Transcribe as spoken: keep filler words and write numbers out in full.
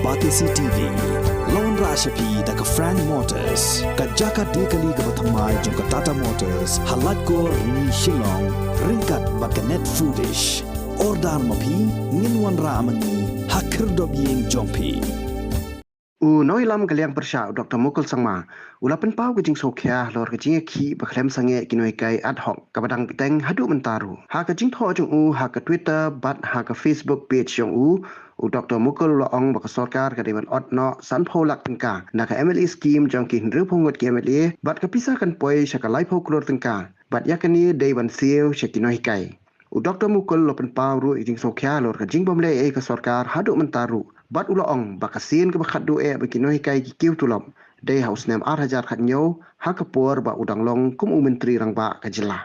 R T C T V. Lawan rah sha phi da ka Frank Motors, ka jaka dei kali kaba thymmai jong ka Tata Motors, ha Laitkor, Rni, Shillong, ryngkat bad ka Net Foodish. Order ma phi, ngin wanrah ma ngi ha khyrdop ïing jong phi. U nongïalam ka liang pyrshah u Doctor Mukul Sangma u la pynpaw ka jingsngewkhia halor ka jingïakhih ba khlem sangeh ki nonghikai ad hoc kaba dang bteng haduh mynta ruh. Ha ka jingthoh jong u ha ka Twitter bad ha ka Facebook page jong u, u Doctor Mukul u la ong ba ka sorkar ka dei ban ot noh sanphew lak tyngka na ka M L A scheme jong ki hynriewphew ngut ki M L A bad ka pisa kan poi sha ka laiphew klur tyngka bad ïa kane dei ban siew sha ki nonghikai. U Doctor Mukul u la pynpaw ruh ïa ka jingsngewkhia halor ka jingbym leh ei ka sorkar haduh mynta ruh bad u la ong ba ka sien kaba khatduh eh ba ki nonghikai ki kiew tulop dei ha u snem ar hajar khathynñiew ha ka por ba u dang long kum u Myntri Rangbah ka jylla.